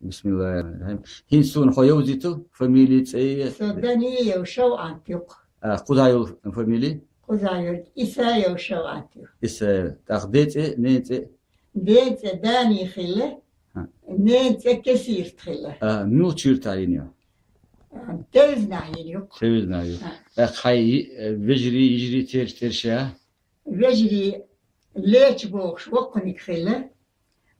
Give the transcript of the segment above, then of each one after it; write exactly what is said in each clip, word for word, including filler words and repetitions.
Бисмиллахир-рахманир-рахим. ХӀинца суна хьо йовзийтал, фамили, цӀе? Со Даниев Шавъат ю-кх. А, кхузахь йолу фамили? Кхузахь йолу Исаев Шавъат ю. Исаев. ТӀаккха ден цӀе, ненан цӀе? Ден цӀе Дани хилла, хӀа, ненан цӀе Кесирт хилла. А, муьлхачу юьртахь йина ю? А, Тевзанахь йина ю-кх. Тевзанахь ю. ХӀа. ТӀаккха хьайн йи-, вежарий, йижарий цераш, цераш я? Вежарий Леча бохуш воккханиг хилла.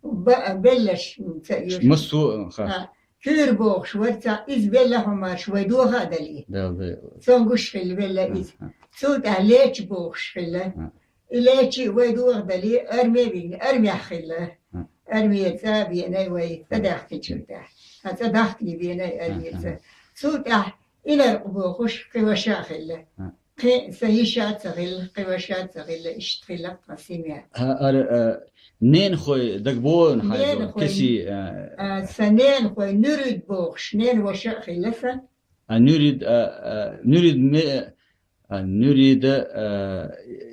Ба-, белларш ца оьшу. Массо а, ха. А, Куьйра бохуш вара цхьаъ, иза велла хӀуманаш вай доха а далий. Дала дела. Цунна гуш хилла велла иза. Ха, ха. Цул тӀаьхьа Леча бохуш хилла. Ха. И Леча вай доха далий, арме а вигна, армехь хилла. Ха. Арме цӀа а веана вай, цӀа даьхкинчул тӀаьхьа. Ха, цӀа дахкиний веана армеца. Ха, ха. Цул тӀаьхьа Инаркъа бохуш кхин ваша а хилла. Ха. Кхин сан йиша а ца хилла, кхин ваша а ца хилла, иштта хилла тхан семья. ХӀа, ара, а, ненахой дагабо хьайна, ненахой, Кеси, а, а, сан ненахой Нуьрид бохуш, ненан ваша а хилла сан. А, Нуьрид, а, а, Нуьрид ме-, а, Нуьрида, а,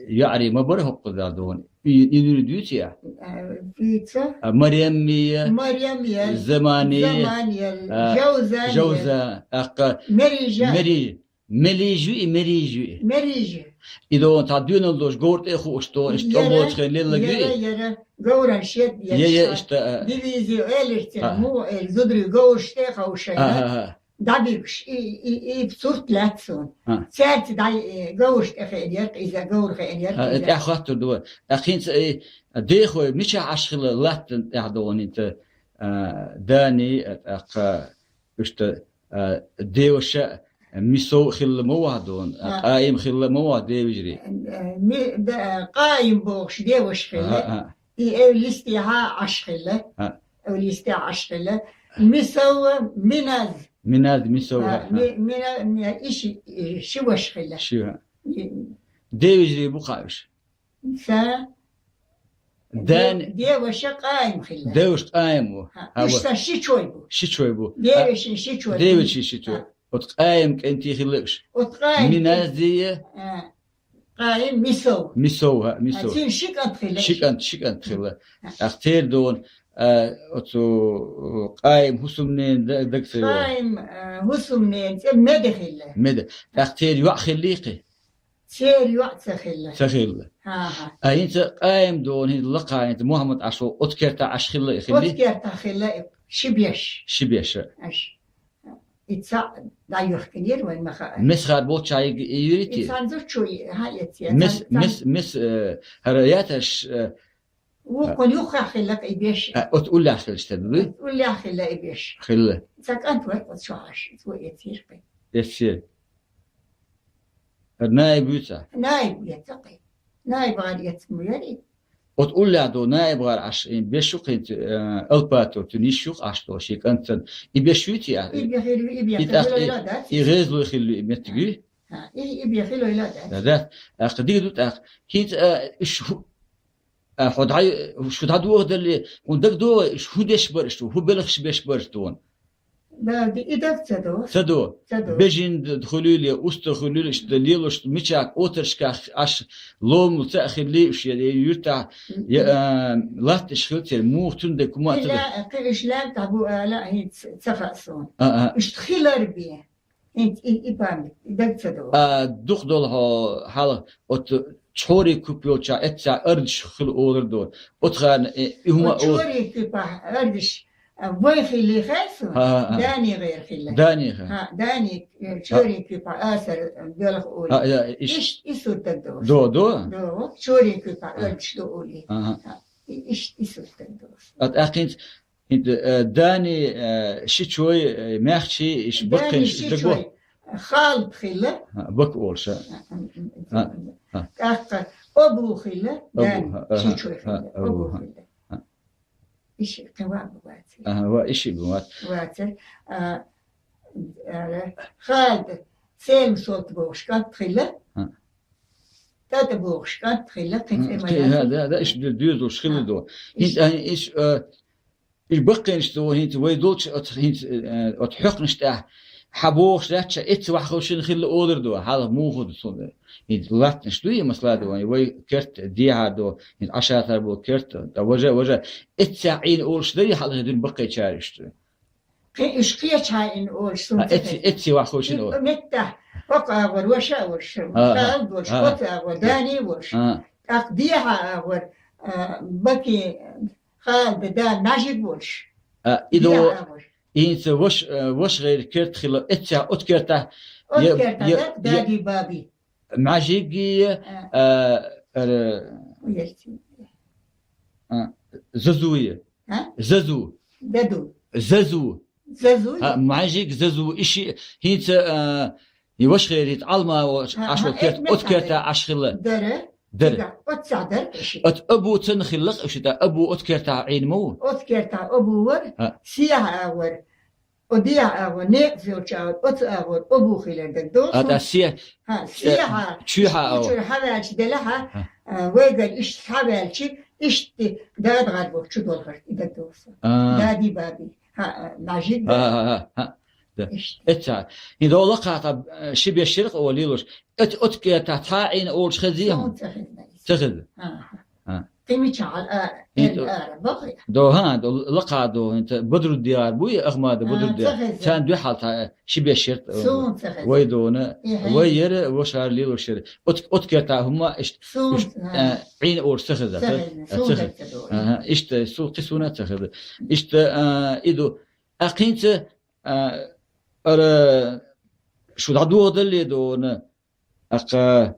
йоӀарий ма бара хӀокху дӀа догӀун? И, и Нуьрид юьйцу я? А, юьйцу. А, Марем я? Марем я. Замани. Замани я. А, Жовза я. Жовза. ТӀаккха Мерижа. Мериж-, Мелиж ю и, Мериж ю и? Мериж ю. И догӀун цхьа доьналла долуш, говра тӀе а хууш догӀун, иштта тӀом боцу хенахь лелларг ю и? Яра, яра. Говран шед я, я, иштта, а. Дивизи элира церан, а, муха элира, зударий говраш тӀе а ховшийна. А, а, а. ДӀабигаш, и, и, и сурт лаьтта суна. А. Цаьрца дӀа, и, говраш тӀе хиъна яра-кх иза, говр хиъна яра-кх иза. А, тӀаьхьа хоттур ду. ТӀаккха хӀинца, и, дехой мичахь Ӏаш хилла латтана тӀехь догӀун хӀинца, а, Дани, а, тӀаккха иштта, а, деваша Мисов хилла ма вахьа догӀун, а, а, Къаим хилла ма вахьа девижарий? А, ми-, да, Къаим бохуш деваша хилла. А, а. И эвла йистехьа Ӏаш хилла. А. Эвла йистехьа Ӏаш хилла. Мисов, Миназ. Миназ, Мисов, а, а, а. Ми-, Мина-, Мина-, и ши, и ши ваша хилла. Ши, а. И девижарий бу-кх уьш? Сан Дани. Де-, деваша Къаим хилла. Деваша Къаим ву. Ха, ха, уьш ва. Сан ши чой бу. Ши чой бу. Девешин ши чой бу. Девешин ши чой. Ха. Оцу Къаим кӀентий хилла уьш? Оцу Къаим. Миназдия. А, Къаим Мисов. Мисов, ха, Мисов. А, цуьнан ши кӀант хилла. Ши кӀант, ши кӀант хилла. Ха. ТӀаккха церан догӀун, а, оцу, а, Къаим хӀусамненан да-, дага ца йогӀу? Къаим, а, хӀусамненан цӀе Меда хилла. Меда. ТӀаккха церан йоӀ хиллий-кх? Церан йоӀ ца хилла. Ца хилла. ХӀан-хӀа. А хӀинца Къаим догӀун, хӀинца лакха хӀинца Мухьаммад Ӏаш ву, оцу кертахь Ӏаш хилла и хиллий? Оцу кертахь хилла и ши беш. Ши беш. Аш. И цхьаъ дӀайохкинера вайн ма хаара. Месхара болчахь и, и юьрий те? И цхьана зудчо и, хьан эццера? Мес, цхьана, мес, цхьана мес, э, хӀара яташ, э, Вукхун юххехь хиллакх и беш. А, оцу уллехь хилча стаг дуй? Оцу уллехь хилла и беш. Хилла. Сан кӀант вара оцу чохь Ӏаш, цо эцира кхин. Эцира. ХӀара наиб вуьйцу? Наиб вуьйцу кхин. Наиб гӀар эцна ма яра и. Оцу уллехь ду наиб гӀар Ӏаш, и беш ю кхин, э, Алпатов, цуьнан йиша ю-кх Ӏаш долу, шен кӀант санна. И беш вуьйцу и? И бе хир, и бе хир, и тӀаккха хилла и, дац? И гӀезалой хилла ю и меттиг юй? ХӀа, и, и бе хилла дац? Да, да. ТӀаккха дика ду тӀаккха. ХӀинца, э, уьш хӀу-, А, хьо дӀа-, шу дӀадохадале, хьуна дагадогӀий, уьш хӀун деш бара уьш, хӀун белхаш беш бара уьш тхуна? Да, ди-, и даг ца до. Ца до. Ца до. Бежин д-, хуьлийла, уста хуьлийла, иштта лелош, мичахь, оцаршкахь Ӏаш, ломал ца а хиллий уьш, я, я юьртахь, я, а, латташ хилла церан, муха цуьнан дерг хӀума а ца до. Хилла, кхин уьш лаьмтахь бу ала а хӀинца ца хаьа суна. А, а. Уьш хилар бен. ХӀинца и, и память, и даг ца до. А, дукха долу хьо хьала, оцу Чхьорий куьп йолчохь эццахь ардаш хилла олура ду. Оцу хана, э, и хӀума... Оцу Чхьорий куьпахь ардаш, а, вайн хиллий хаьа суна? ХӀа, хӀа, хӀа. Дани гӀера хилла. Дани, хӀа. ХӀа, Дани, э, Чхьорий куьпахь асар, э, доьлху олий. ХӀа, я, иш- Иштта и сурт даг до. До, до? До, Чхьорий куьпахь ардаш ду олий. ХӀа, хӀа. ХӀа, и-, иштта и сурт даг до. А, тӀаккха хӀинца ХӀинца, э, Дани, э, ши чой, э, маьхчий, иш баккхийна ши даго? Дани ши чой. Халид хилла. А, бак олуш, а. А, а, а. ТӀаккха Абу хилла, Абу, Дани, а, ши чой хилла, а, Абу, Абу хилла. А. Иш кхин ваба вацар. Аха, ва, иш и бу вац. Вацар. А, а, Халид, Селам-Солта бохуш кӀант хилла. А. ТӀатӀа бохуш кӀант хилла, кхин цӀе ма яц. Да, да, да, иш ду-, доьзалш хилла ду. А. Иш, а, иш, а, Уьш баккхийнаш ду, хӀинца вай долчу оцу, хӀинца, э, оцу хьоькхнаш тӀехь хьан бохуш лаьттача, эцца ваха ховшина хилла олура ду, хьалха муха ду цунна. ХӀинца латтанаш ду, и масала ду, вай керт дехьа ду, хӀинца Ӏашатар бу керт, ткъа важа, важа, эццехь Ӏийна олуш дарий хьалхе дуьйна баккхийчара иштта? Кхе-, уьш кхечахьа ина олуш суна ца хезна. Эцци ваххуш ина олуш. Меттахь, хӀокху агӀор ваша а волуш, Хала а волуш, оцу агӀор Дани а волуш. ТӀаккха дехьа агӀор, а, Баки Хала да, да, Мажик а волуш. А, и до, дехьа агӀор. ХӀинца ваш-, э, ваша гӀайра керта хилла, эццехь оцу кертахь, оцу кертахь, Дади, Баби. Мажиги, а, ара, а, Зазуи. А? Зазу. Даду. Зазу. Зазу. А, Мажиг, Зазу. Иши, хӀинца, а, и ваша гӀайра хӀинца Ӏалма Ӏаш волу керта, оцу кертахь Ӏаш хилла. Дара. Дара. Оццахь дара иши. Оцу Абу царна хилла, иши, тӀа Абу оцу кертахь Ӏийна ма ву? Оцу кертахь Абу вара, сехьа агӀор. О дехьа агӀор, некъа йолчу агӀор, оцу агӀор, Абу хилар дара. До а, тӀа се-, хьа, сехьа, чуьйхьа агӀор. Чуьра хьаваьлча делахьа, а, вайгара иштта хьаваьлча, иштта дада гӀар боху чу долхарт, и дара досу. А. Дади, Баби. Хьа, а, Мажид. Хьа, хьа, хьа, хьа. Да. Иштта. Эццахь. ХӀинца лакхахь, э, ши беш ширкъа олий луш. Эц-, оцу кертахь цхьа а Ӏийна олуш хезий? Суна ца хезна иза. Ца хезна? Аха. А. Кхин мичахьал а, эр ара бахи. До, хьа, до, лакхахь до, хӀинца Бадрудди гӀар буй, Ахмада Бадрудди. А, ца хезна. Царна дуьхьал цхьа ши беш ширкъа, э, суна ца хезна. Вай дона, вай яра, ваша гӀар лелош яра. Оцу, оцу кертахь хӀумма иштта, суна, иштта, а, Ӏийна олуш ца хезна. Ца хезна, суна ца хезна. Аха, иштта, су-, кхин суна ца хезна. Иштта, а, и ду. А кхин ца А, ара, шу дӀадохадалле дона, аккха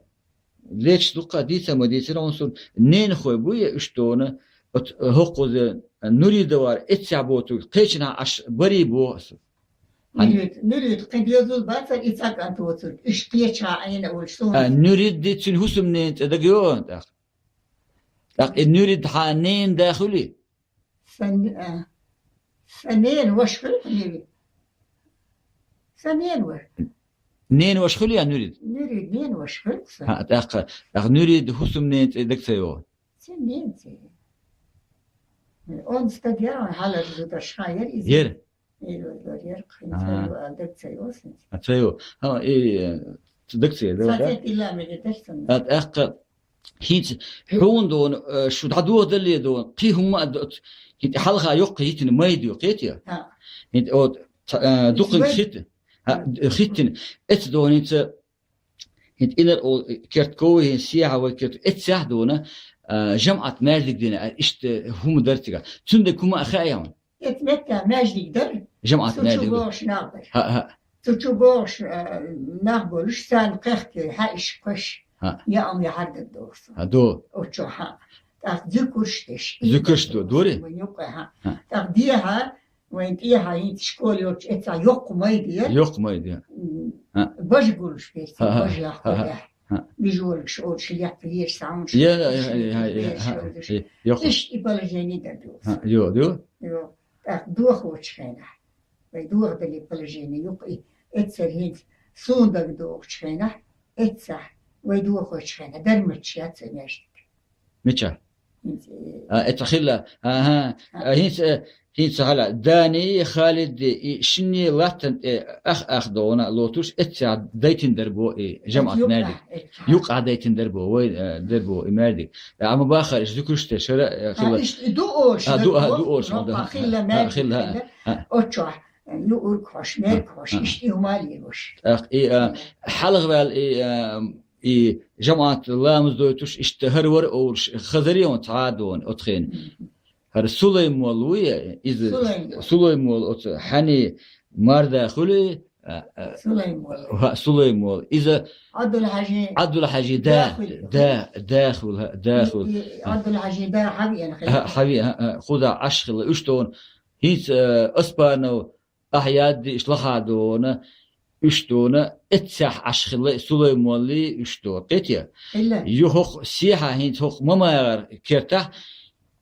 лечу дуккха а дийца а ма дийцира хьуна суна, ненахой буй уьш дона, оцу хӀокхуза Нурида вара эццехь боцург, кхечанхьа Ӏаш барий боху аса. Нурида, Нурида, кхин доьзал бацара и цхьа кӀант воцург, уьш кхечанхьа Ӏийна а волуш суна. А, Нурида цуьнан хӀусамненан цӀе дагайогӀу тӀаккха. ТӀаккха и Нурида хьан ненан да хуьлий? Сан, а, сан ненан ваша хуьлу-кх Нурида. Сан ненан ваша. Ненан ваша хуьлу я Нурида? Нурида ненан ваша хуьлу-кх сан. ХӀаъ, тӀаккха, тӀаккха Нурида хӀусамненан цӀе дага ца йогӀу? Цуьнан ненан цӀе. Онда стаг яра, хьалар зударш хьан яра иза? Яра. Эгор яра, кхин ца йо, а, дага ца йо синца. А, ца йо. ХӀаъ, и, э, дага ца йо, да? Ца ца тилла мега дара сан. А, тӀаккха, ХӀинца хьуна дона, э, шу дӀадохадалле дона, кхин хӀумма а доцу, хӀинца хьалха йоккха йитина майда ю, кхетий? ХӀаъ. ХӀинца, о, ца-, э, дукха хиттина. ХӀаъ, хиттина. Эццахь дона хӀинца, хӀинца инар о, кертков, хӀинца сехьа вай керт, эццехь дона, э, жамаӀат маьждиг дина, э, иштта хӀума дара цигахь. Цуьнан дерг хӀума а хаьа хьуна? Эцу меттехь маьждиг дара. ЖамаӀат маьждиг дара. Цу чу бохуш нах бара. ХӀаъ, хӀаъ. Цу чу бохуш, нах бохуш, царна кхехкий, хьаьъаш кхоьш. ХӀаъ. Яа ма яхьара дара доху со. ХӀаъ, до. Оцу чохь, хӀаъ. ТӀаккха зуькурш деш. Зуькурш до, дори? Вайн юккъе, хӀаъ. ХӀаъ. ТӀаккха дехьа, вайн тӀехьа хӀинца школа йолчу эццахь йоккха майда яра. Йоккха майда яра. М, хӀаъ. Бажа гуллуш беций, хӀаъ, хӀаъ, бажа лахкъо, хӀаъ, хӀаъ. Бижолгаш олуш, лепта леш, самуш. Я, я, я, я, я, хӀаъ, я, йоккха. Иштта и положение дара доху со. ХӀаъ, йо, йо. Йо. ТӀаккха дохочу хенахь. Вай дохадале положение юккъе, эццара хӀинца суна дага догӀучу хенахь, эццахь, вай дохочу хенахь, дарматаш яц вай маьждиг. Мича? ХӀинца, э, а, эццахь хилла, аха, а, хӀинца, э, хӀинца хьала, Дани, Халидди, и шинне латтан тӀе ах-ах догӀана лотуш, эццахь дайтина дара бо и жамаӀат маьждиг. Юккъахь дайтина дара бо, вай, э, дара бо и маьждиг. Амма бахар, иштта зуькурш те шара, э, хилла. А, иштта и ду олуш, а, ду, а, ду олуш, да. Хилла, а, маьждиг хилла, хилла. А. Оцу чохь юург хьош, мерг хьош, иштта и хӀума лелош. ТӀаккха и, а, хьалхаваьлла и, а, и жамаӀат ламаз дойтуш, иштта хӀара вара олуш, хазарий он цхьа а дона, оцу хенахь. ХӀара Сулаймол вуй, иза Сулаймол. Сулаймол оцу хьани марда хуьлий, а, а, Сулаймол. ХӀаъ, Сулаймол. Иза Ӏабдулхьажи. Ӏабдулхьажи да, да хуьлу. Да, да хуьлу, хӀаъ, да хуьлу. И, и Ӏабдулхьажи да хьавеана хилла. ХӀаъ, хьаве-, хӀаъ, хӀаъ, кхузахь Ӏаш хилла. Уьш дона, хӀинца, э, Аспанов, Ахьядди, иштта лахахь дона, уьш дона, эццехь Ӏаш хилла, Сулаймолли уьш дона. Кхетий? Хилла. Ю хӀокху сехьа хӀинца хӀокху ма-магӀара кертахь,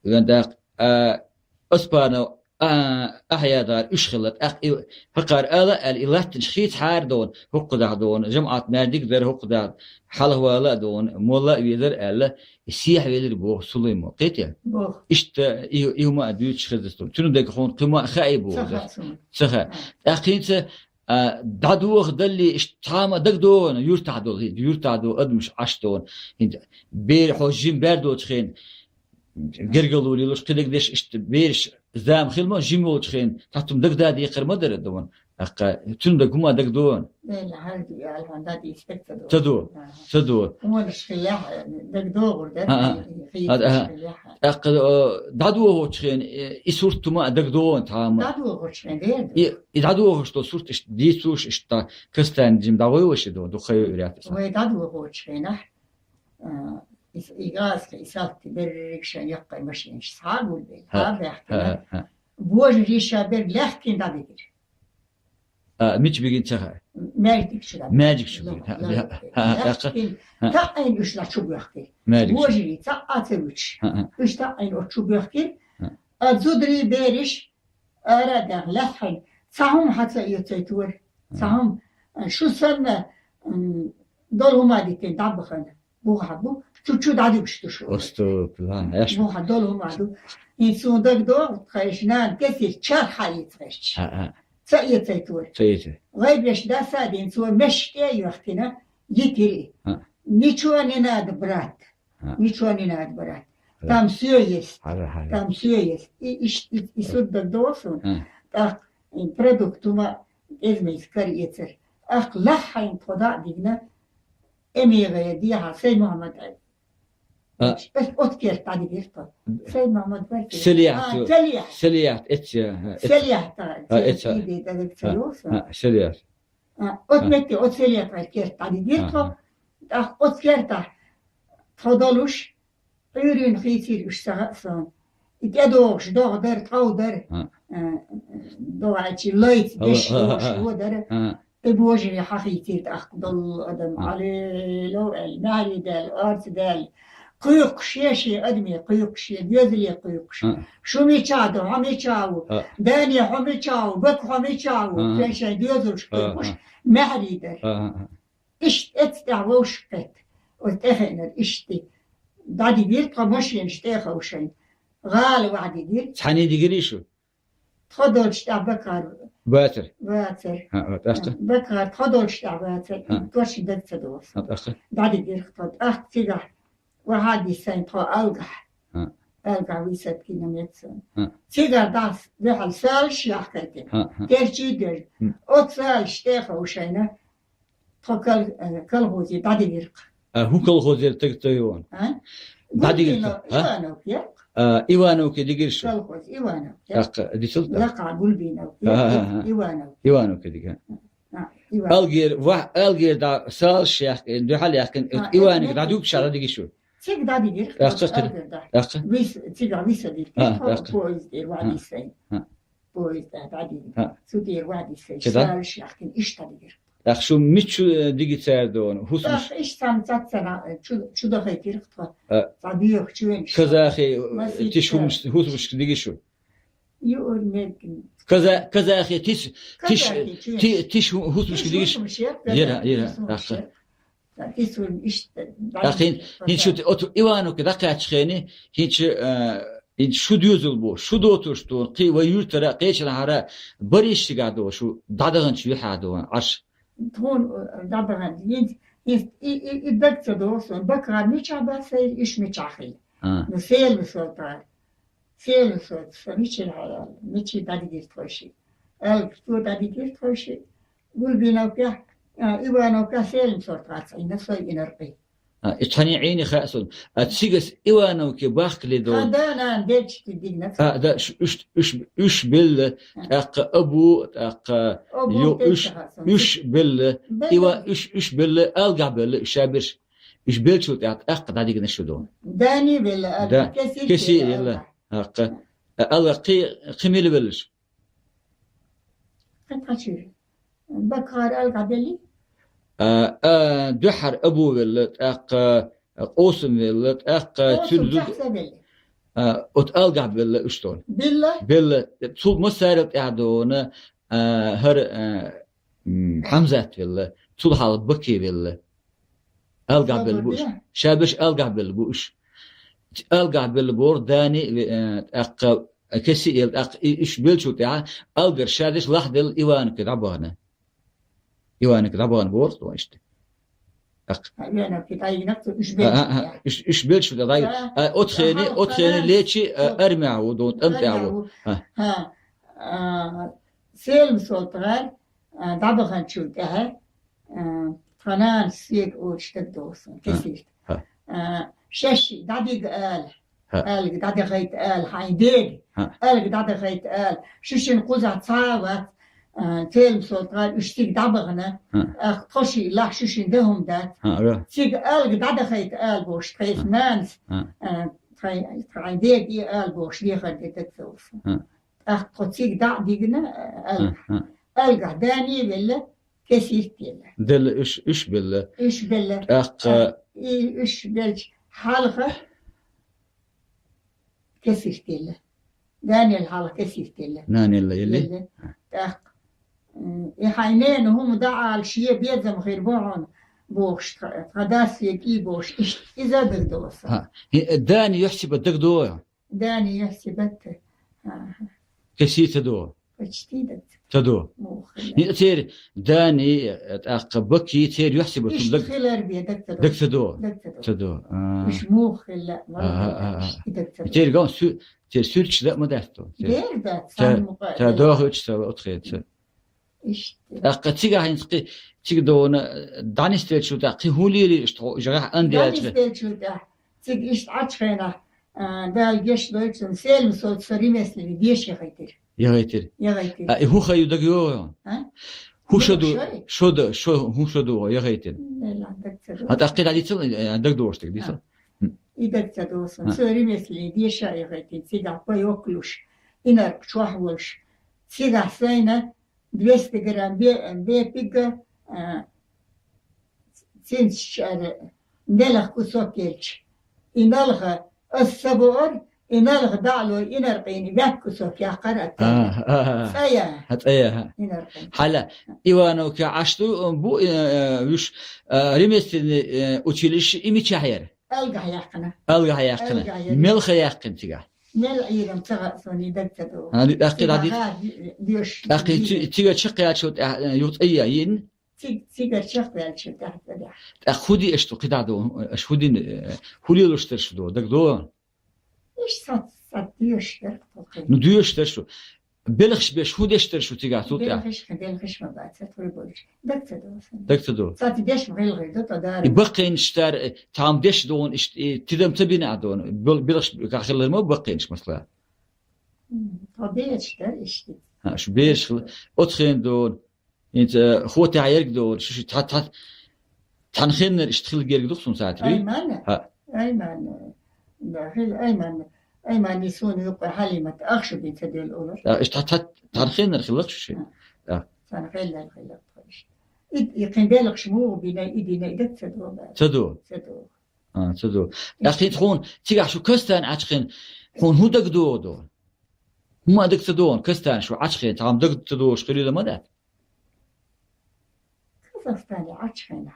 вен даккха, а, Аспанов, а, Ахьядара уьш хилла. ТӀаккха и хӀокхара ала а аьлла, и латтанаш хийцахьара дона, хӀокхузахь дона, жамаӀат маьждиг дара хӀокхузахь, хьалхавала а дона, молла а везара аьлла, и сехьа велира боху Сулаймол. Кхетий? Боху. Иштта и, и хӀума а дуьйцуш хезна суна. Цуьнан дерг хьуна кхин ма хаьий боху. Ца хаьа суна. Ца хаьа. ТӀаккха хӀинца, а, дӀадохадалле, иштта цхьа а ма дагадогӀу, юьртахь долу, юьртахь долу адамаш Ӏаш дона. ХӀинца бер хьо жима бер доцу хенахь, гергарло лелош, кхидерг деш, иштта бераш зама хила ма, жима волчу хенахь, цхьацца хӀума дагадеха декхар ма дара, ду ван. ТӀаккха цуьнан дага хӀума дагадо ван. Эла, хьан ду, аьлла, хьан дагадийца дагадо. Ца до, аха, ца до. Хьуна шхиллехь дагадогӀур дара, хьан, хьан, хьан, хьан. ТӀаккха, э, дӀадохучу хенахь, э, и сурт хӀума а дагадо ван тхьама. ДӀадохучу хенахь, дера ду. И, и дӀадохуш долу сурт иштта дийцуш, иштта кастан жима дӀагӀой ваша ду, дукха йойур яц. Вай дӀадохучу хенахь, а, и, и гӀазкхи, и салти берриг шайн яккхий машинаш схьа а гулбелла, схьа а баьхкина. Божарий ша берг лаьхкина дӀабигира. А, мича бигина ца хаьа? Маьждиг чу дӀабигира. Маьждиг чу бигина. Ло-, ло-, ло-, лаьхкина. ТаӀийна уьш лаьхьа чу боьхкира. Маьждиг чу. Божарий цхьа а ца вуьтуш. Уьш таӀийна оцу чу боьхкира. А зударий бераш ара а даьхна, лаьцхьайна, цхьа хӀума хьан ца оьцуьйтура. Цхьа хӀума, шу санна, м, долу хӀума дитина дӀабахана. Бухахь бу, чу-чу дӀадуьгуш ду шу. Оступ, ладно, эш. Бухахь долу хӀума ду. ХӀинца суна дагадогӀу, тхайша нана кесира чарх хьаийца гӀерташ. А, а. Ца оьцуьйтура. Ца оьцуьйтура. Гайбеш даса а дина, цо мешаш тӀе а йоьхкина, йитира и. А. Ничего не надо, брат. А. Ничего не надо, брат. А. Там всё есть. Хьажа, хьажа. Там всё есть. И, и, и, и сурт дагадогӀу суна. А. ТӀаккха, и продукт хӀума эзмийца кара эцар. ТӀаккха лаьххьайна тхо дӀа а дигна, Эмигая дехьа, Сай Мухьаммад. А. Ас оцу керта дӀадигира тхо. Сай Мухьаммад вай. Селият. А, Селият. Селият, эцця, а, эцця. Селият, а, эцця. Иде дагадогӀу сан. А, Селият. А, оцу метте, оцу Селият вай керта дӀадигира тхо. А. ТӀаккха оцу керта тхо долуш, Ӏуьйрийна хийцийра уьш сага а сон. И тӀедогӀуш догӀа дара, тхов дара. А. А, догӀачи лайца деш, а, догӀуш, а, а, во дара. А. И божаре хьахийцийра тӀаккха долу адам. А. Ӏалелов аьлла, маьхьарий даьлла, орца даьлла. Кхуьйкхуш е шен адаме, кхуьйкхуш е доьзале кхуьйкхуш. А. Шу мичахь ду, хьо мичахь ву? А. Дани, хьо мичахь ву? Бака, хьо мичахь ву? А. Шайн-шайн доьзалш кхуьйкхуш, а, а, маьхьарий дара. А, а, а. Иштта эццахь вовшах кхетта. Оцу тӀехиънара иштта. ДӀадигира тхо машенаш тӀе а ховшийна. ГӀала вахьа дигира. Цхьаьний дигирий шу? Тхо долчу тӀехь Бакар. Бацар. Бацар. ХӀаъ, тӀаккха? Бакар тхо долчу тӀехь бацар. ХӀаъ. Точно дага ца догӀу. ХӀаъ, тӀаккха? ДӀадигира тхо. ТӀаккха цигахь вахьа диссийна тхо Алгахь. ХӀаъ. Алгахь висат гина меца. ХӀаъ. Цигахь дас дуьхьал салаш яхкайтина. ХӀаъ, хӀаъ. Терчий дерг. ХӀм. Оцу салаш тӀе а ховшийна. Тхо кол-, э, колхозе дӀадигира-кх. А хӀун колхозера таг ца йогӀун? А? ДӀадигира-кх, а? Ивановка яра-кх. А, Ивановке дигира шу? Колхоз Ивановка яра. ТӀаккха дицал тӀаккха? Лакха Гулбиновка яра, а, а, а. Ивановка. Ивановке дига. А, Ивановка. Алгер, ва-, Алгер да салаш яхкина, дуьхьал яхкина, а, Ивановке дӀадугуш дӀадиги шу? Цига дӀадигира-кх, тӀаккха, тӀаккха? Алгер да. ТӀаккха? Вис-, цига виса дигира, а, тӀаккха? Поезд тӀера ваьдиссийна. А. Поезд тӀехь дӀадигира. ХӀаъ. Цу тӀера ваьдиссийна. Ца да? Салаш яхкина, иштта дӀадигира. ТӀаккха шу мича, э, диги цара догӀун? ХӀусамаш? ТӀаккха иштта цхьана цаццана, э, чу, чу дахийтира-кх тхо. А. Цхьа боьха чоьнаш. Казахи, э, масийтта тиша хӀумаш-, хӀусамашка диги шу? Юур мегин. Каза-, казахи тис-, тиш-, казахи чоьнаш. Ти-, тиша хӀу-, хӀусамашка диги шу? Тиша хӀусамаш яра, йира, казахи йира, тиша хӀусамаш яра. ТӀаккха хин, хин шу оцу Ивановке дӀакхаьчча хене, хин шу, а, хин шу доьзал бу, шу доцурш ду, кхин вай юьртара, кхечанхьара, бариш цигахь ду, шу дӀадаханчу юьхьа ду, Ӏаш. Тхуна, а, дӀадаханчу, хин, хин, и, и, и даг ца догӀу сон, Бакар мичахь бассайра, иш мичахь хила. А. Ну, села со тара. Села со, со мичара хьаяьлла, мича дӀадигира тхойши. Алга, цо дӀадигира тхойши. Гулбиновка, а, Ивановка селам сорт вац, айна сой инаркъи. А, и цхьаний Ӏийни хаьа суна. А, цигас Ивановке бахкале долу. Хан да нана дерча дигна. А, да, ш-, уьш, уьш, уьш белла, а, тӀаккха Абу, тӀаккха Абу йо-, уьш, тӀаккха хаьа суна. Уьш белла, белла. Ива-, уьш, уьш белла, Алгахь белла, уьш шаберш. Уьш беллачул тӀаьхьа тӀаккха дӀадигна шу долу. Дани белла, Алгахь, да, кесир кесир белла, белла. Алгахь. ТӀаккха. А, Алгахь кхи-, кхин мила веллаш? Кхин тхачуьра. Бакар Алгахь белли? А, а, дуьххьара Абу велла, тӀаккха Къосам велла, тӀаккха Къосам цуьнан зуда, цхьацца белли. А, оцу Алгахь белла уьш долу. Белла? Белла. Цул массарел тӀаьхьа догӀуна, а, хӀара, а, м, Хьамзат велла, цул хьалха Баке велла. Алгахь белла бу уьш. Шаберш Алгахь белла бу уьш. Алгахь белла боху Дани, э, тӀаккха Кеси эл, тӀаккха и, уьш беллачул тӀаьхьа Алгара шадерш лахделла Ивановке дӀабахана. Ивановке дӀабахана боху тхо иштта. ТӀаккха. Хьа, вена кхы дӀайигнах цо уьш белча. Уьш, уьш белча тӀа дӀайигна. Хьа, оцхене, хьа, оцхене лечи, армягӀ ву, дон тӀамтӀа ву. Хьа. Селам-Солтан гӀар дӀабаханчул тӀехьа, тха нана Седа олуш дагадогӀу суна, Кесирта. Шаьшшиъ дӀадига ала. Алга дӀадахайта ала хьайн дега. Алга дӀадахайта ала. Шуьшинна кхузахь цхьа а вац. Селам-Солтан гӀар уьш цига дӀабахана. Ах, тхо шиъ лахь шуьшинна дан хӀума дац. Цига алга дӀадахайта ала бохуш, тхайса нанас, тхайн, тхайн дега и ала бохуш, дехар де дагадогӀу суна. ТӀаккха тхо цига дӀа а дигна, алга. Алгахь Дани а велла, Кесирта а елла. Делла уьш, уьш белла. Уьш белла. ТӀаккха. И уьш белча хьалха Кесирта елла. Данел хьалха Кесирта елла. Нанелла елла. ТӀаккха. И хьайн нена хӀума дан Ӏалаш е безам хир бу хьуна бохуш, тха дас вега и бохуш, иштта иза дагадогӀу суна. Дани юьхьсибат дагадогӀу? Дани юьхьсибат. Кесирта ца догӀу? Почти даг ца. Ца догӀу. Муха хилла. Церан Дани, тӀаккха Баки, церан юьхьсибат хилар бе даг ца догӀу. Даг ца догӀу? Даг ца догӀу. Ца догӀу. Уьш муха хилла, даг ца догӀу. Церан ган су-, церан суьрташ дан ма дац тхо. Дер дац, ца, сан мукъа ца догӀу, ца оцхеца. Иштта. ТӀаккха цигахь хӀинца кхин, цига дона, дӀанисделчул тӀехьа кхин хӀун лелийра иштта хьо, жагӀехь ан делча? ДӀанисделчул тӀехьа, цига иштта Ӏачхенахь, Дала гечдойла цунна, Селам-Солтан со римеслени деша яхийтира. Яхийтира. Яхийтира. А, и хӀун хан ю дагайогӀу? А? ХӀун шо ду, шо ду, шо, хӀун шо ду, яхийтира? Мелла даг ца догӀу. А тӀаккха кхин дӀадийцал, дагадогӀуш дерг дийцал. И даг ца догӀу суна. Со римеслени деша яхийтина, цигахь паёк луш, инаркъ чохь волуш. Цигахь сайна двести грамм бе-, бепиг а, цинцачара нелах кусок елча. И налха ас ца боура, и налха дӀа а лой, инаркъийн ваьтта кусок яккхара ат. А, а, а. ЦӀа я. А, цӀа я, а. Инаркъийн. Хьала, Ивановка Ӏаш ду, бу, э, э, вуьш, э, ремесленный, э, училище и мичахь яра? Алгахь яьккхина. Алгахь яьккхина. Алгахь яьккхина. Мелха яьккхина цигахь? Мел Ӏийрам ца хаьа суна, и даг ца догӀу. А, ду-, тӀаккха цига дӀади-, хьа ди-, доьш цига, ди-, цига чекхъяьлча, тӀе-, юха цӀа я йина? Цига, цигара чекхъяьлча тӀехь ца дехь. ТӀаккха хӀун ди аша ду, кхидӀа ду, аша хӀун дина, э, хӀун лелош дара шу ду, дагадогӀу? Иштта сац, сац доьш дара тхо кхин. Ну, доьш дара шу. Белхаш беш, хӀун деш дара шу цигахь, цул тӀаьхьа? Белхаш, белхаш ма бац, тхуй болчу. Даг ца догӀу суна. Даг ца догӀу. Сац деш ма хилла хир ду, тхо дара. И баккхийнаш тара, э, цхьамма деш догӀун иштта, и тидам ца бина а догӀун. Бел-, белхаш кхахиллар ма баккхийнаш, масала. М, тхо бераш дара иштта. А, шу бераш хила. Оцхена догӀун. ХӀинца, э, хӀотехь ерг догӀура, шу ши цхьа-, цхьа-, цхьана хеннара иштта хила герга ду-кх суна сатри? Айман? ХӀаъ. Айман, да, хила Айман. Айман и суна юккъе Хьалимат, ах шу бен ца дуьллу олура. А, иштта цхьа-, цхьа-, цхьана хеннара хилла-кх шу ши? А. Цхьана хеннара хилла-кх иштта. И, и кхин белхаш муха бина, и дина, и даг ца догӀу. Ца догӀу? Ца догӀу. А, ца догӀу. ТӀаккха хӀинца хьуна цигахь шу кастана Ӏачхина, хьуна хӀун дагадогӀу ду? ХӀума а даг ца догӀу, кастана шу Ӏачхина, цхьамма даг ца догӀуш хилийла ма дац? Казахстане Ӏачхина.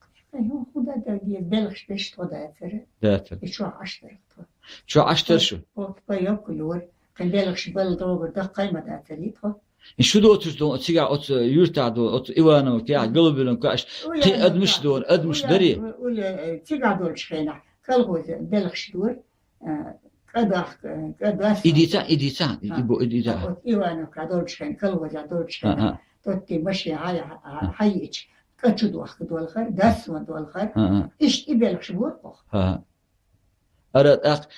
Кхин хӀун, хӀун дан дагадеза, белхаш беш тхо дацара. Дацара. И чохь Ӏаш дара тхо. Чохь Ӏаш дара шу? По, по, по йоккхалора. Кхин белхаш балла догӀур даккхай ма дацара и тхо. И шу доцуш ду, цигахь оцу юьртахь ду, оцу Ивановкехь, Голубиновкехь, кхин адамаш ду, адамаш дарий? Уля, уля, э, цигахь долчу хенахь, колхозе белхаш дора, э, кӀа дахка, э, кӀа дас. И дийца, и дийца, и, и бу, и дийца. Оцу Ивановкехь долчу хенахь, колхозехь долчу хенахь, тотти машен хьай-, хьай-, хьайича, кӀа чу дохка долхар, дас ма долхар. Иштта и белхаш бора оха. Ара тӀаккха,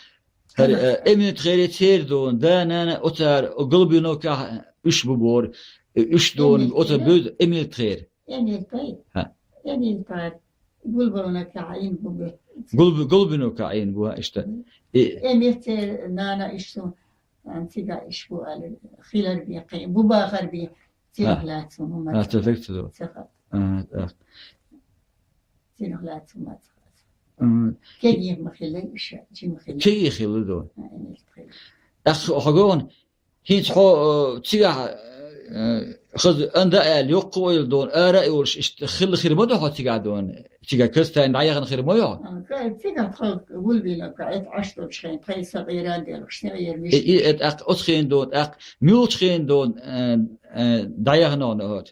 хӀара, э, Эминат-Хери церан ду, да, нана, оцара, Голубиновкехь уьш бу бора, э, уьш ду, оцара буьйцу Эминат-Хери. Эминат-Хери? ХӀаъ. Эминат-Хери. Гулбиновкехь Ӏийна бу бе. Гулби-, Голубиновкехь Ӏийна бу, хӀаъ, иштта. Мгм. И Эминат церан нана уьш суна, а, цигахь уьш бу аьлла, хилар бен, кхин, бу бахар бен, цигахь лаьцна хӀума. А, ца даг ца ду. Ца хаьа. А, тӀаккха. Цигахь лаьцна хӀума ца хаьа. М. Кегий ма хилла иша, жима хилла. Кегий хилла ду. А, Эминат хилла. ТӀаккха хьо гон, хӀинца хьо, э, цигахь, э, хаза анда аьлла, йоккха ойла дон, ара а йолуш, иштта хилла хир ма ду хьо цигахь дон? Цигахь кастана дӀаяхана хир ма ю хьо? А, ка-, цигахь тхо Гулбиновкехь, эта Ӏаш долчу хенахь, тхайн са къера а делахь, шен къера миш. И, и, э, тӀаккха оцу хенахь дон, тӀаккха муьлхачу хенахь дон, э, э, дӀаяхана хьона, хӀоч,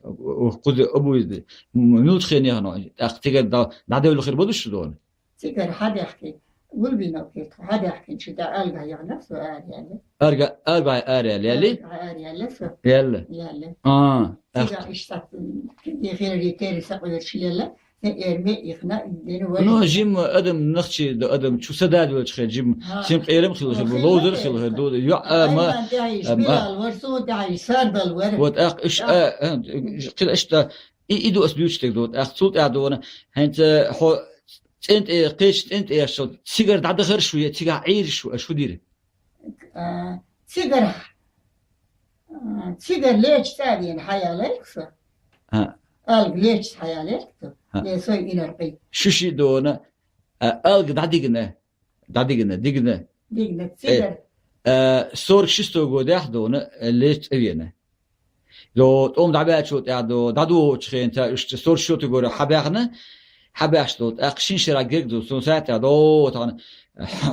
кхуза обуйза, м-, муьлча хенахь хьона, тӀаккха цигара дӀа-, дӀадевлла хир бу шу дона? Цигара хьадаьхкина, Гулбиновка тхо хьадаьхкинчу тӀа алгахь яхана со ара яьлла. Алга-, алгахь ара яьлла, яьлли? Алгахь ара яьлла со. Яьлла? Яьлла. А, цига иштта, м, хири тери сакъоьрчу лелла, тӀе эрме ихна, дена вай. Ну, жимма адам нахчи да, адам чу сададвелча хир, жимма. Ха. Сим къерам хила хир, ловзар хила хир, ду, йоӀ, а, ма, Айман тӀехь йиш, а, ма. Билал вар, со тӀехь йиш, Сардал вар. Вот, ах, иш, а, а, хила иштта, и, и ду ас дуьйцу тӀе ду, ах, цул тӀе дона, хӀинца хьо цӀен тӀе, кхечу цӀен тӀе аш цигара дӀадахар шу, я цигахь Ӏийра шу, аш хӀу дира? А, цигара, а, цигара леча цӀа а вена хьаяларх со. А. Алга леча хьаяларх со. А. Ле сой инар къий. Шу ши дона, а, алга дӀадигна, дӀадигна, дигна. Дигна, э, цигара. А, сорок шестой годехь дона, э, леча цӀа вена. До, тӀом дӀабаьчул тӀаьхьа до, дӀадугӀучу хенца, уьш сорок шестой горе хьабаьхна, хьабаьхча до, тӀаккха шин шера герга ду, цунна саьтта до, тахана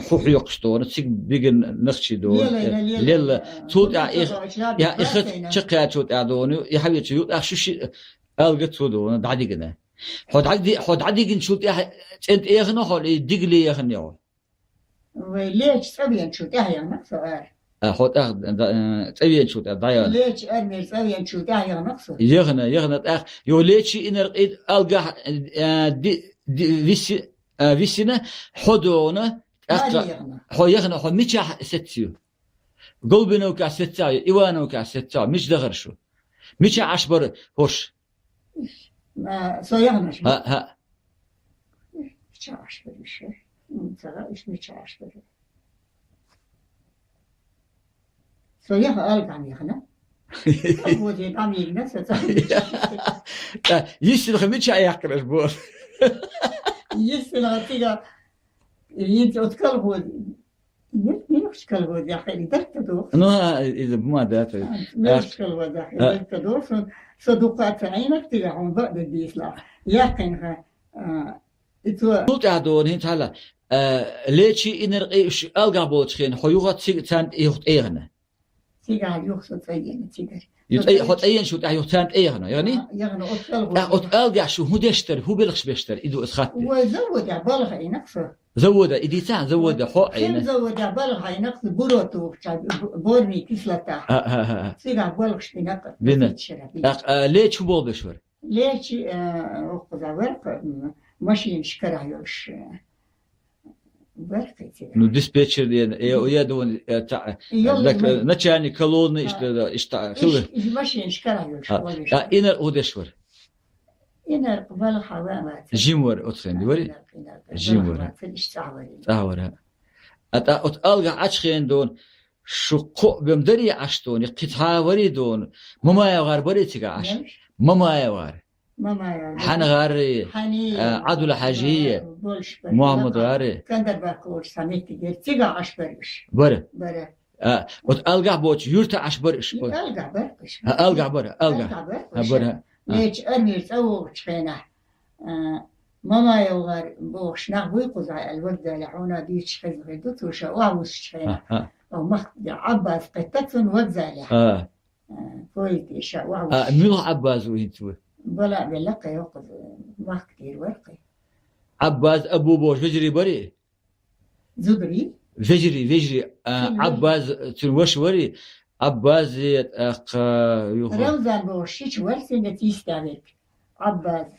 хьу хьоькхуш до, цига бигина нахчи до, лелла, лелла, лелла. Цул тӀаьхьа и, я, и хат чекхаьчул тӀаьхьа до, и хьавечу ю, тӀаккха шу ши алга цо до, дӀадигина. Хьо дӀади-, хьо дӀадигинчул тӀаьхьа цӀен тӀе яхана хьо, и дигали яхана хьо? Вай леча цӀа венчул тӀаьхьа яхана со ара. А, хьо тӀаьхьа, да, э, цӀа венчул тӀаьхьа дӀаяхана. Леча армера цӀа венчул тӀаьхьа яхана со. Яхана, яхана тӀаккха. Йо лечи инар къид алгахь, э, ди-, ди-, виси-, э, висина, хьо дона, тӀаккха. Хьо яхана, хьо мичахь сецций? Голубиновкахь сецций, Ивановкахь сецций, мича дахар шу? Мича Ӏаш бара хӀорш? Ма, со яханаш ма. ХӀаъ, хӀаъ. Мича Ӏаш бара уьш? М, ца хаьа, уьш мича Ӏаш бара. Со яха алгам яхана. Колхозе дӀа мигна, со ца. Та, йиссинах мича яьккхинаш бу? Йиссинах цига, йинца оцу колхоз. Нет, мелочь колхоз яхили дарта доху. Ну, а, иза бумага да, то есть. А, мелочь колхоз яхили дарта доху. Со дукха ца Ӏийнарг тига хьуна бакъ де дийсла. Яхкин ха, а, и цо. Цул тӀаьхьа дона хӀинца хьала, а, лечи инар къе уьш алгахь болчу хенахь, хьо юха цига царна юха тӀегӀана. Цигахь юха со цӀа йина цигара. Ю цӀа, хьо цӀа йина шу тӀаьхьа юха царна тӀегӀана, яхни? А, яхна, оцу алгахь. ТӀаккха оцу алгахь шу хӀун деш дара, хӀун белхаш беш дара, и ду аса хатта. Вай заводехь балха Ӏийнарг со. Завода, и дийцахьа, завода, хьо Ӏийна. Хин заводехь балха Ӏийнарг со, буро тухуча, б-, борни кислота. А, а, а, а. Цигахь балхаш бина. Бина. ТӀаккха, а, лечи хӀун болх беш вара? Лечи, а, охкуза вара, м, машинаш карахь йолуш, а, Бархи цига. Ну, диспетчер дена, э, я дуван, э, та, э, йолу так, ма-, э, начальник колонны, а, иштта, да, иштта, иш, хила. Иш машинаш карахь йолуш, а, валиш. А, инар удеш вар. Инар балха ва ма ца. Жим вар, оцхен, вари? Инар, инар, жим вар. Балха ма ца, иш цӀа вари. ЦӀа вара. А та, от алга Ӏачхен дон, шу кхо бем дари Ӏаш дон, кхи цхьа вари дон, Мамаев гӀар бари цига Ӏаш. Мамаев гӀар. Мамаев. Хьан гӀарри, хьани, а, Ӏабдул Хьажи, Мухаммад гӀарри. Кандарбак уж саметтигер, цига Ӏаш бар уж. Бара. Бара. А, вот алгахь боцу юрта Ӏаш бар уж. Алгахь бар уж. А, алгахь бара, алгахь. Алгахь бар уж. А, бара. А. Лечи армир цӀа вогӀучу хенахь, а, Мамаев гӀар бохуш нах буй кхузахь аьлла, вагзале хьуна дуьйцуш хезна хир ду, цу ша охьавуссуш хенахь. А, а. О, мах-, Ӏаббас кхетта цунна вагзале. А. Э, поезд иша, вахуш. А, муьлха Ӏаббас ву хӀинца ву? Бала а велла кхайо кхуза, махка тӀера вара кхай. Ӏаббас Абу бохуш вежарий барий? Зударий? Вежарий, вежарий. А, Ӏаббас, цуьнан ваша варий? Ӏаббас, э, тӀаккха, юха. Рамзан бохуш шича вара, сенга тийста верг. Ӏаббас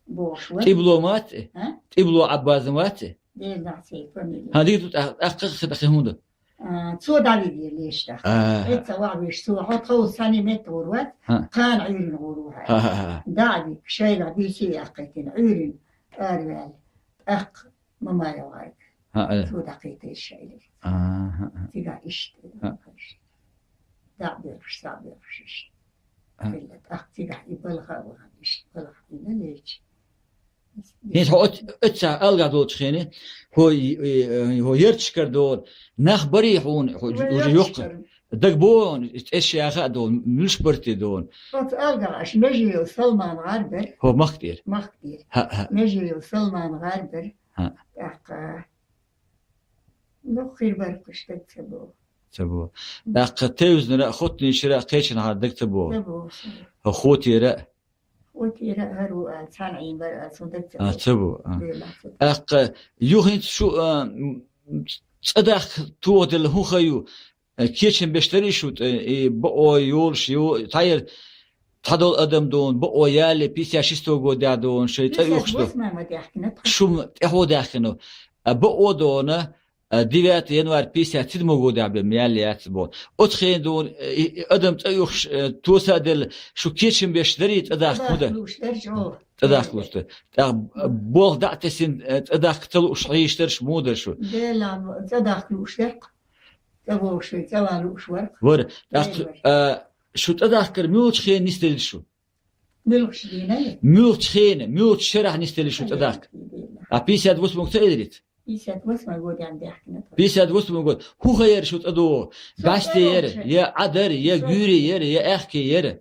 бохуш вара. ТӀибло мац и? А? ТӀибло Ӏаббас мац и? Деза нах цей фамилия. ХӀан, дийр ду тӀаккха, тӀаккха хи-, хи хӀунда? А, цо дӀавигира леш даха. А. Эцца вахьвеш цо, хьо тховса цхьаьний метта гӀур вац, а, кхана Ӏуьйрина гӀур ву хьай. А, а, а. ДӀа а виг, шайгахь дуьйций яьккхийтина, Ӏуьйрина араваьлла, тӀаккха Мамаев гӀарга. А, а. Цо дӀакхийта иза шайли. А, а, а. Цигахь иштта. А. ДӀа а боьлхуш, схьа а боьлхуш иштта. А. Хилла, тӀаккха цигахь и балха а вахана, иштта балха а вина лечи. ХӀинца хьо оц-, оццахь алгахь долчу хене, хьо, э, э, хьо ярташкара догӀу, нах барий хьуна, хьо уже йоккха. ДагабогӀу, цӀерш яха а догӀу, муьлш барте догӀу. Оцу алгахь аша Межиев Салман гӀар бара. Хьо махка тӀера? Махка тӀера. ХӀаъ, хӀаъ. Межиев Салман гӀар бара. ХӀаъ. ТӀаккха, ну, хир бара кхуьш даг ца богӀу. Ца бо. ТӀаккха тевзанара а, хоттанчара а кхечанхьара даг ца бо. Ца бо. Хо-, хотера а. Хотера а хӀара ву аьлла, цхьана Ӏийна вар аьлла, цун даг ца А, бо. Ца бо, а. Дела ца. ТӀаккха юха хӀинца шу, а, м, цӀадахка тохаделла хӀун ха ю? Э, кечам беш дарий шу, тӀе, и бакъо йолуш ю, тхьаьра тхьадолу адам дуна, бакъо ялале, пятьдесят шестой годехь дуна, шайн цӀа юхуш ду. Пятьдесят восьмой ма даьхкина тхо. Шу м-, тӀаьхьо даьхкина. А бакъо дуна, а, девятое январь пятьдесят седьмой годехь бен ялале яц боху. Оцу хенахь дуна, э, и, и адам цӀа юхуш, э, тоса а делла, шу кечам беш дарий, цӀадахка хӀун дан? ЦӀадахка лууш дара чӀогӀа. ЦӀадахка лууш дара. ТӀаккха, а, болх дӀа а тесина, э, цӀадахка ца лууш хьийзаш дара шу, муха дара шу? Дела, цӀадахка лууш дара. ЦӀа вогӀуш вай, цӀа ван лууш вара. Вара. ТӀаккха, а, шу цӀадахкар муьлхачу хенахь нисделира шу? Муьлхачу дийнахь? Муьлхачу хенахь, муьлхачу шарахь нисделира шу цӀадахка? А пятьдесят восьмой ца элира? Пятьдесят восьмой годехь даьхкина тхо. Пятьдесят восьмой год. ХӀун ха яра шу цӀа догӀу? Со бӀаьсте яра, я Ӏа дара, я гуьйре яра, я аьхке яра?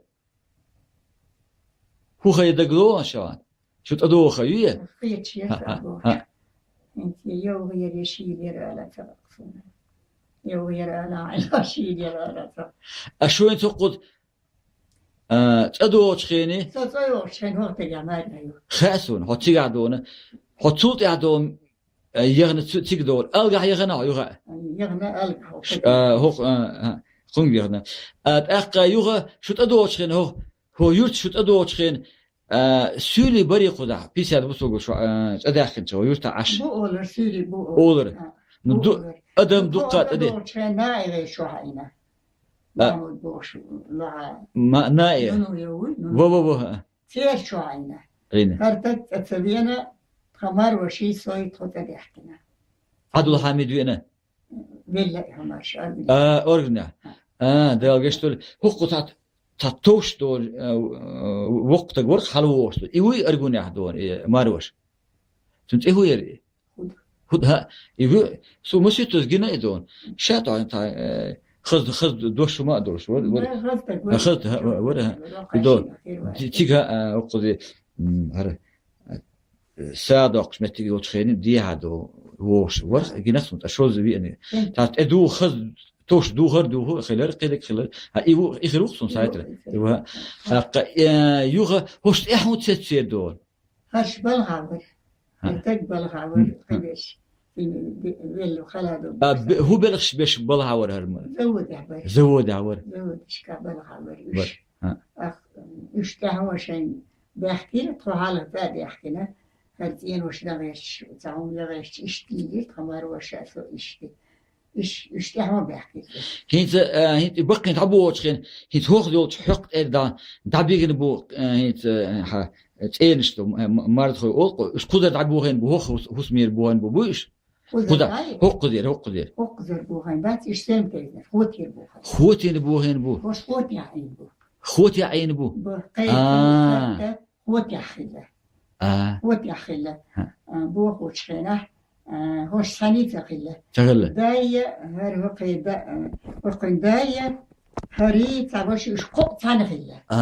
ХӀун ха яра даг ло ша? Шу тӀадогӀу ха ю я? Кхеча яра ша боху. ХӀинца я йовха яра, я шийла яра ала ца бакъ суна. Йовха яра ала, ала шийла яра ала ца. А шуна цу кхуза, а, цӀа догӀучу хенахь? Со цӀа йогӀучу хенахь хӀокху тегехь марна ю. Хаьа суна, хьо цигахь дуна. Хьо цул тӀаьхьа дуна, а, яхана цу-, цига догӀура. Алгахь яхана хьо юха? Яхана алгахь хьо. Ш-, а, хӀокху, а, а, хӀунга яхана. А, тӀаккха юха шу тӀадогӀучу хенахь хӀо, хӀо юьрта шу тӀадогӀучу хенахь, а, суьйли барий кхузахь, пятьдесят восьмой год шу, а, цӀадахкинчу хӀо юьрта Ӏаш? Бу олар, суьйли бу олар. Олар. А, ну, бу ду-, олар. Адам дуккха тӀе де. Бу олар, наӀе гӀайша хьо хьайна. А, Махьмуд бохуш лаха. Ма-, наӀе. Нуну йовуй, нуну. Во, во, во, а. Церчу хьайна. Ӏийна. ХӀара таг цӀа ца вена, тхан марваший сой тхо цӀа даьхкина. Ӏабдулхьамид вена? Велла и хӀумаш, Аргунехь. А, Аргунехь. А, Дала гечдойла. ХӀокху цхьа, цхьа товш долу, а, воккха таг вара хьалавогӀуш. И вуй Аргунехь долу, и марваш? Цуьнан цӀе хӀун яра и? ХӀуда. ХӀуда, хӀа. И ву, со маситтаза гина и долу. Ша тӀе, тӀе, э, хаза, хаза дош ма а долуш. Вара, вара. Да, хаза таг вара. А, хаза, хӀа, вара, хӀа. Вара, и долу. Хаза хир вара. Ци-, цига, а, воккхазе, м, хӀара. Са доккхуш меттиг йолчу хенахь дехьа ду вогӀуш. Вара гинах сунна, ткъа шозза веана. Мгм. Цхьа тӀе дугӀу хаза, товш духар а духу, хилар, кхидерг хилар. А, и ву, и хир ву-кх суна сайтара. И ву, и хир ву. И ву, хӀа. ТӀаккха, э, юха, хӀорш тӀехь хӀун цецвер долу? ХӀорш балха вара. ХӀа. И таг балха вара, мгм, кхидерш. Велла хала ду. А, бе-, хӀун белхаш беш балха вара хӀара ма? Заводехь бара. Заводехь вара. Заводашка балха вара уьш. Вара. ХӀа. Ах, уьш тӀаьхьо шайн баьхкира, тхо хьалха цӀа а даьхкина, хӀара цӀенош дан гӀерташ, цхьа хӀума ян гӀерташ, иштта лелира, тхан марваша со иштта. Иш, уьш тӀаьхьо баьхкира. ХӀинца, а, хӀинца и баккхийна дӀабохучу хенахь, хӀинца хӀокху йолчу хьокху тӀера дӀа-, дӀабигина бу, а, хӀинца, а, хьан, цӀенаш ду, м-, м-, мартхой олу-кх, уьш кхузара дӀабохийна бу, хӀокху хӀус-, хӀусамера бохийна бу, буй уьш? Кхузара. Кхузара, хӀокхузара, хӀокхузара. ХӀокхузара бохийна бац, уьш сенна тайнара, хотера бохийна. Хотера бохийна бу? Уьш хотехь Ӏийна бу. Хотехь Ӏийна бу? Бу, кхайкхина, а, хотехь хилла. А. Хотехь хилла. ХӀа. А, бохучу хенахь, а, хӀорш цхьаьний ца хилла. Ца хилла. Дайя, хӀара хӀокхе да-, а, хӀокхуьн дайя, хӀарий, цхьа ваша уьш кхоъ цхьаьна хилла. А,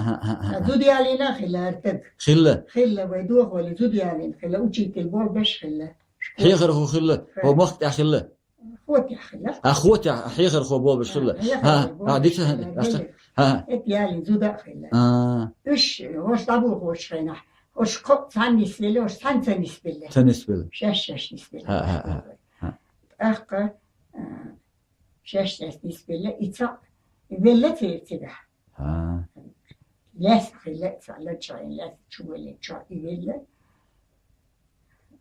хӀа, хӀа, хӀа, хӀа. Зуда ялийна хилла хӀара таг. Хилла. Хилла, вай дохоли зуда ялийна хилла, учитель болбеш хилла. Хьехархо хилла, хьо махка тӀехь хилла? Хотехь хилла. А, хотехь, хьехархо болбеш хилла. А, хьехархо болбеш хилла. ХӀа, хӀа, дика, хӀа, хӀа. Эт ялин зуда а хилла. А. Уьш, хӀорш дӀабохочу хенахь, хӀорш кхоъ цхьаьна нисбелла, хӀорш цхьаьна ца нисбелла. Ца нисбелла. Шаьш-шаьш нисбелла. ХӀа, хӀа, хӀа, хӀа. ТӀаккха, а, шаьш-шаьш нисбелла, и цхьаъ велла церан цигахь. ХӀа. Лаьцна хилла, цхьа лачкъийна лаьцна чу веллачохь и велла.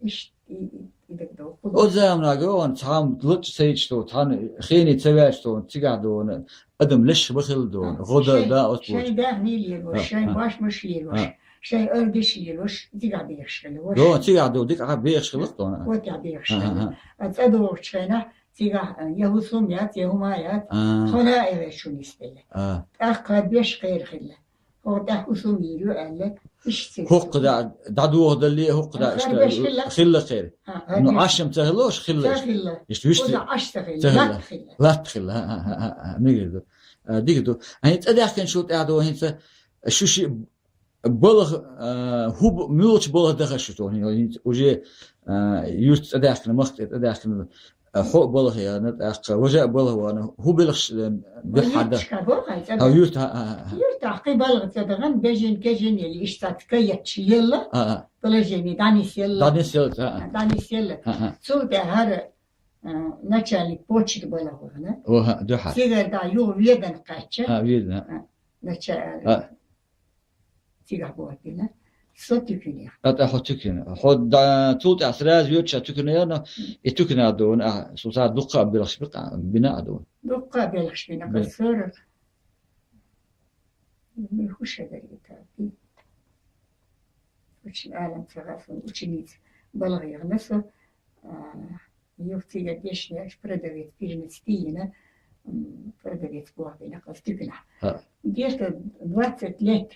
Иштта и, и, и даг доху. О заманага вон цхьа лачкъа ца йича ду, цхьана хене ца ваьча ду, цигахь ду, адам леш бан хилла ду, гӀо дан, шайн, да, оцу шайн боху. Шайн даьхни лелош, ХӀа, шайн хӀа. Бошмаш лелош, ХӀа. Шайн ардиш лелош, цигахь бехаш хилла. Вон цигахь ду, дика Ӏа бехаш хилла-кх тхуна. ХӀа, ХӀа, ХӀа. А цӀа догӀучу хенахь, цигахь, а, я хӀусам яц, я хӀума яц, А. Тхо наӀарехь шу нисбелла. А. ТӀаккха беш кхера хилла. ХӀокху тӀехь хӀусам йийр ю аьлла, иштта ца хӀокху дӀа-, дӀадохадалле, хӀокху дӀа иштта хӀара беш хилла? Хилла кхера. А, хӀара беш. Ну, Ӏаш-м ца хилла, уьш хилла иштта? Ца хилла. Иштта вуьшта? Ца хилла, Ӏаш ца хилла, ца хилла. Латта хилла. Латта хилла, хӀа, хӀа, хӀа, хӀа, хӀа, мегар ду. А, дика ду. Ай, цӀа даьхкинчул тӀаьхьа ду, хӀинца шу ши балха, а, хӀу б-, муьлхачу балха даха шу тхо, хӀин-, хӀинца уже, а, юьрта цӀа даьхкина, махка тӀе цӀа даьхкина, А, хьо а балха яьнна, тӀаккха важа а балха ваьнна, хӀун белхаш, э, дуьххьара да? Юрташка бохай, цӀа Хьо да. Юрта, а, а, а. Юрта хьакхи балха цӀа дахана, бежен, кежен ели, иштта цхьа ткъаь етташ елла. А, а. Положение, дӀанис елла. ДӀанис елла, а, а. ДӀанис елла. А, а. Цул тӀехьагӀа, а, начальник почты балха ваьнна. О, хӀа, дуьххьара. Цигара дӀа юха Ведана кхаьча. А, Ведана. А, нача-, А. Цигахь бохабина. Со Тюкине. А, тӀаккха хьо Тюкине. Хьо да-, цул тӀехьагӀа сразу йоццаш Тюкине яьнна, и Тюкине да вон, а, со цар дуккха а белхаш бина, а, да вон. Дуккха а белхаш бина, Бе- кхы сорок. Мин хӀуша дарита. Учени-, Ӏалам ца гӀа сона ученица балха яьнна со, а, Юха цигара дешнеш продавец, пирнец тӀайийна, м, продавец бохабина кхы Тюкинехь. ХӀа. Где-то двадцать лет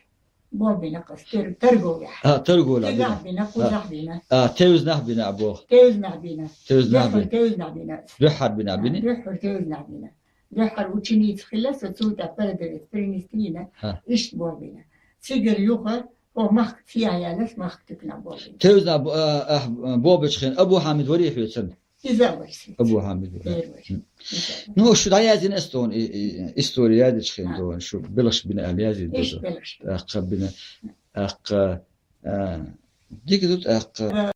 бохабина кхы тор-, торговлехь. А, торговлехь Тигахь бина. бина, кхузахь бина. А, тевзанахь бина а боху. Тевзанахь бина. Тевзанахь Дуьххьара бина. Тевзанахь бина. Дуьххьара бина А, бина? Дуьххьара тевзанахь бина. Дуьххьара ученица хилла со, цул тӀехьагӀа продавец, пирнец тӀайийна, ХӀа. иштта бохабина. Цигара юха, хӀо махка цӀа яьлла, махка Тюкинехь бохабина. Тевзанахь бо-, а, а, бохабечу хенахь Абу Хьамид варий хьоьцан? Иза а вара. Абу Хьамид вара. Эр вара. М. Иза а вара. Ну, шу дӀаяздина аса тхуна и, и, история яздечу хенахь А. тхуна, шу белхаш бина аьлла яздина Иштта ду. белхаш бина. ТӀаккха бина, тӀаккха, а, дика ду тӀаккха.